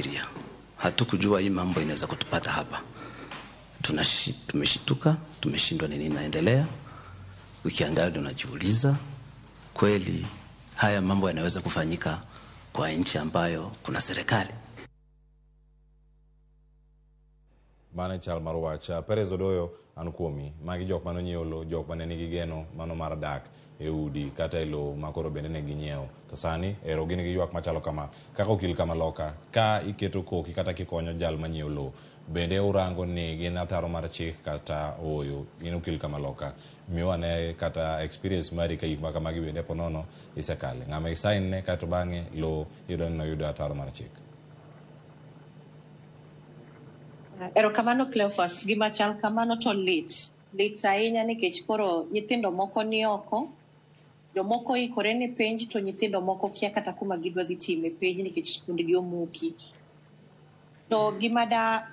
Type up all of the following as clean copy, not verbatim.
kufikiria, hatukujua hii mambo inaweza kutupata hapa. Tumeshituka, tumeshindwa nini inaendelea. Ukiangalia unajiuliza, kweli haya mambo yanaweza kufanyika kwa nchi ambayo kuna serikali? Mano e chal mar wach. Perez Odoyo an kuomi. Magi jok mane onyiewo lowo, jok mane nigi geno mano mar dak e udi kata e lowo ma koro bende ne ginyiewo. To sani ero gin gi ywak machalo kama. Kaka okil Kamaloka, ka iketo koki kata kikonyo jal manyiewo lowo, bende urango ni gin ataro mar chik kata ooyo? In okil Kamaloka, miwa ane kata experience mari ka gik ma kamagi bende po nono isekale. Ng'ama i sign ne kaeto bang'e lowo iyudo ni noyudo ataro mar chik. Erokamano Cleophas, gima chal kamano to lit. Lit ahinya nikech koro nyithindo moko ni oko, jomoko oikore ne penj to nyithindo moko kia kata kuma gidwa dhi time penj nikech skundgi omuki. To gima da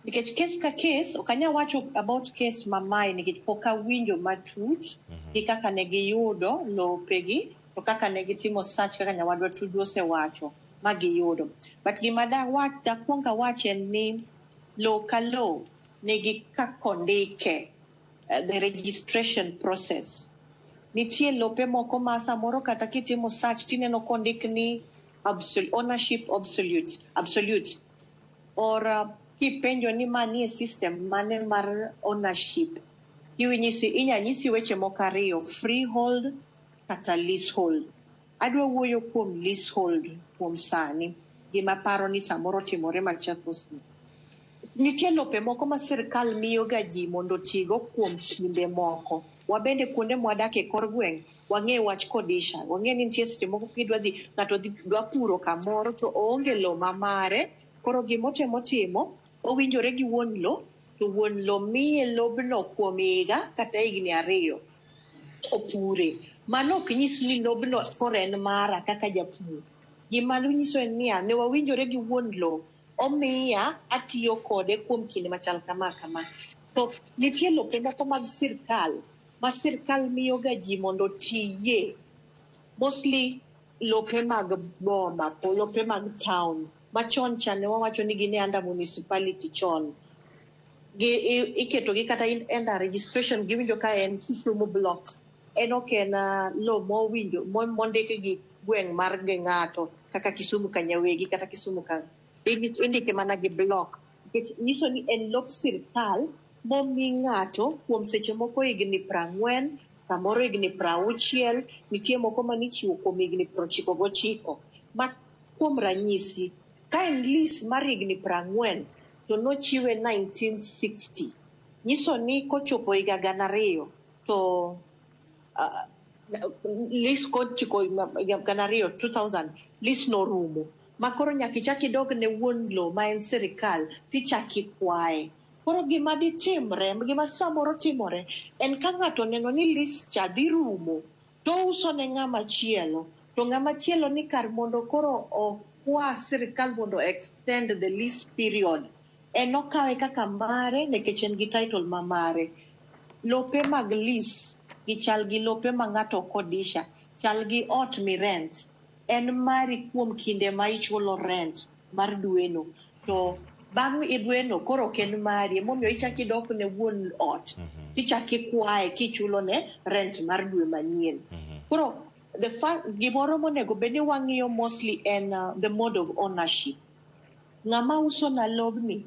nikech case ka case, ok anyal wacho about case ma mae nikech pok awinjo matut gi kaka ne giyudo lopegi to kaka ne gitimo search kaka nyawadwa Tuju osewacho ma giyudo. But gima da wach dakuong awach en ni lowo ka lowo nigi kaka ondike, the registration process. Nitie lope moko ma samoro kata kitimo search tineno kondik ni ownership absolute or kipenjo ni ma nie system mane mar ownership, inyisi inya nyisi weche moko ariyo, freehold kata leasehold. Adwa wuoyo kuom leasehold kuom sani, gima paro ni samoro timore Machakos ni. Nitie lope moko ma sirkal miyo ga ji mondo otigo kuom kinde moko. Wabende kuonde mwadak e kor gweng' wang'e wach kodisha. Wang'e ni nitie seche moko kidwa dhi ng'ato dhi dwa puro kamoro to oonge lowo ma mare. Koro gimotemo timo, owinjore gi wuon lo, to wuon lo miye lobno kuom higa kata higni 2 opure. Mano ok nyis ni lobno koro en mara kaka japur. Gima nyiso en niya, ne wawinjore gi wuon lo, omiya atiyo kode kuom kinde machal kama kama. To nitie lope moko mag sirkal ma sirkal miyo ga ji mondo otiye. Mostly lope mag boma, lope mag town. Machon cha ne wawacho ni gin e under municipality chon. Gi iketo gi kata in under registration giwinjo ka en Kisumu block. En ok en lowo mowinjo mondik gi gweng' mar gi ng'ato kaka Kisumu Kanyawegi kata Kisumu ka indike mana gi block. Nikech nyiso ni en lop sirkal momi ng'ato kuom seche moko higni 40, samoro higni 60, nitie moko manichiwo kuom higni 99. Ma kuom ranyisi, ka en lease mar higni 40 to nochiwe 1960. Nyiso ni kochopo higa 2000 to lease kochiko higa 2000 2000 lease norumo. Ma koro nyaka ichak idog ne wuon lowo ma en sirkal tichak ikwaye. Koro gima ditimre, gima samoro timore en ka ng'ato oneno ni lease cha dhi rumo to ouso ne ng'ama chielo. To ng'ama chielo ni kar mondo koro okwa sirkal mondo extend the lease period, en okawe kaka mare nikech en gi title ma mare. Lope mag lease gichal gi lope ma ng'ato okodisha, chal gi ot mi rent. En mari kuom kinde ma ichulo rent mar dweno. To bang' dweno koro ok en mari, emomiyo ichak idok ne wuon ot, tichak ikwaye kichulo ne rent mar dwe manyien. Koro the fact, gimoro monego bed ni wang'iyo mostly en the mode of ownership. Ng'ama uso na lobni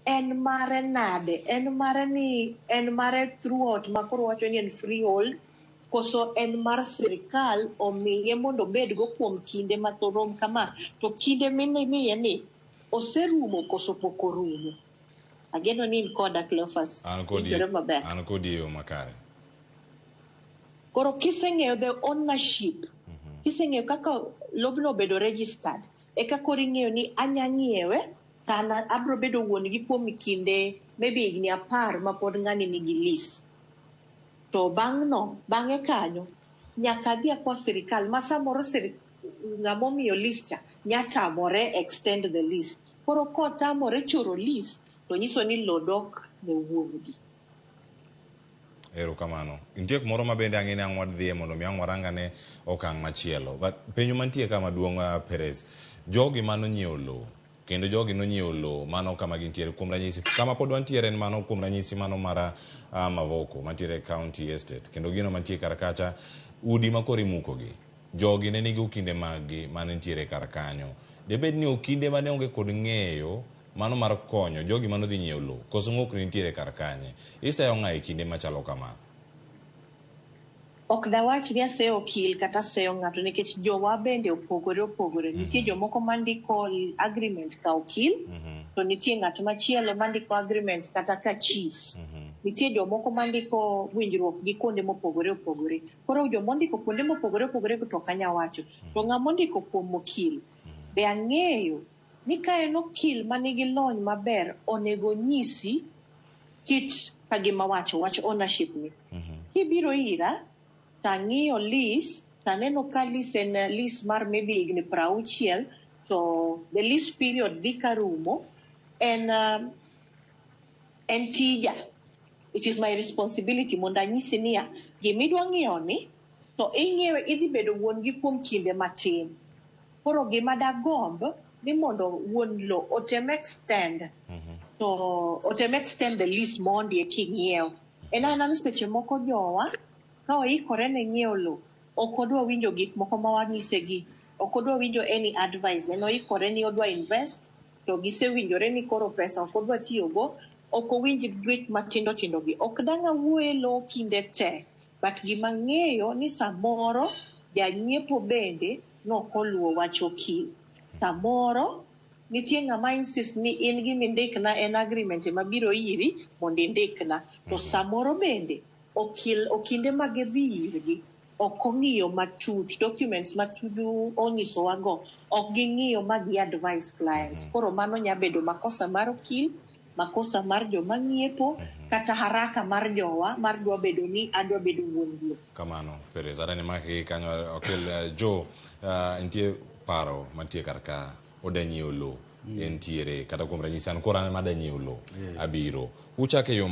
en mare nade? En mare ni en mare throughout ma koro wacho ni en freehold koso en mar sirkal omiye mondo obedgo kuom kinde marom kama to kinde mimiye ni oserumo koso pok orumo. Ageno ni in koda Cleophas. An kodi, Winjore maber. an kodi e yo makare. Koro kiseng'eyo the ownership, kiseng'eyo kaka lobno obedo registered, eka koro ing'eyo ni anya ng'iewe kana abro bedo wuon gi kuom kinde maybe higni 10 ma pod ng'ani nigi lease. To bang' no, bang'e kanyo, nyaka adhi akwa sirikal ma samoro ng'ama omiyo lease cha nya tamore extend the lease. Koro kotamore choro lease, to nyiso ni lowo dok ne wuon gi. Erokamano. Nitie kumoro ma bende ang'e ni ang' wadhiye mondo mi ang' warang ane okang' machielo. But penjo mantie ka maduong' Perez, Jogi mano nyiewo lowo kendo jogi nonyiewo lowo mano kama gintiere kuom ranyisi kama pod wantiere en mano kuom ranyisi mano mar Mavoko mantiere County Estate kendo gino mantie kar kacha udi makoro imukogi jogi ne nigi okinde maggi mane nitiere kar kanyo debed ni okinde mane onge kod ng'eyo mano mar konyo jogi manodhi nyiewo lowo koso ng'okni nitiere kar kanye iseyo ng'a e kinde machalo kama? Ok dawach ni aseyo okil kata aseyo ng'ato nikech jowa bende opogore opogore. Nitie jomoko mandiko agreement ka okil, to nitie ng'at machielo mandiko agreement kata ka chief. Nitie jomoko mandiko winjruok gi kuonde mopogore opogore. Koro jomondiko kuonde mopogore opogore to ok anyal wacho. To ng'ama ondiko kuom okil, be ang'eyo ni ka en okil manigi lony maber, onego nyisi kit ka gima wacho wach ownership ni. Kibiro ira, tang'iyo lease, taneno ka lease en lease mar maybe higni 60, to the lease period dhi ka rumo, en tija. It is my responsibility mondo anyisi niya, gimidwa ng'iewo ni, to ing'iewe idhi bedo wuon gi kuom kinde matin. Koro gima dagomb ni mondo wuon lo otem extend to otem extend the lease mondi king'iewo. En aena ni seche moko jowa ka oikore ne ng'iewo lo, ok odwa winjo gik moko ma wanyise gi, ok odwa winjo any advice, en oikore ni odwa invest to gisewinjore ni koro pesa ok odwa tiyogo, ok owinj gik matindo tindo gi. Ok dang' awuo e lo kinde te, but gima ang'eyo ni samoro janyiepo bende nokoluwo wach okil. Samoro nitie ng'ama insist ni in gimindikna en agreement ema biro iri mondo indikna. To samoro bende okil okinde ma gidhi irgi ok ong'iyo matut documents ma Tuju onyisowago ok ging'iyo ma gi advise client. Koro mano nya bedo makosa mar okil, makosa mar joma ng'iepo, kata haraka mar jowa mar dwa bedo ni adwa bedo wuon lo. Kamano Perez adani maki kanyo okil Joe nitie paro mantie kar ka oda nyiewo lowo entiere kata kuom ranyisi an koro an ema ada nyiewo lowo abiro uchako e yo.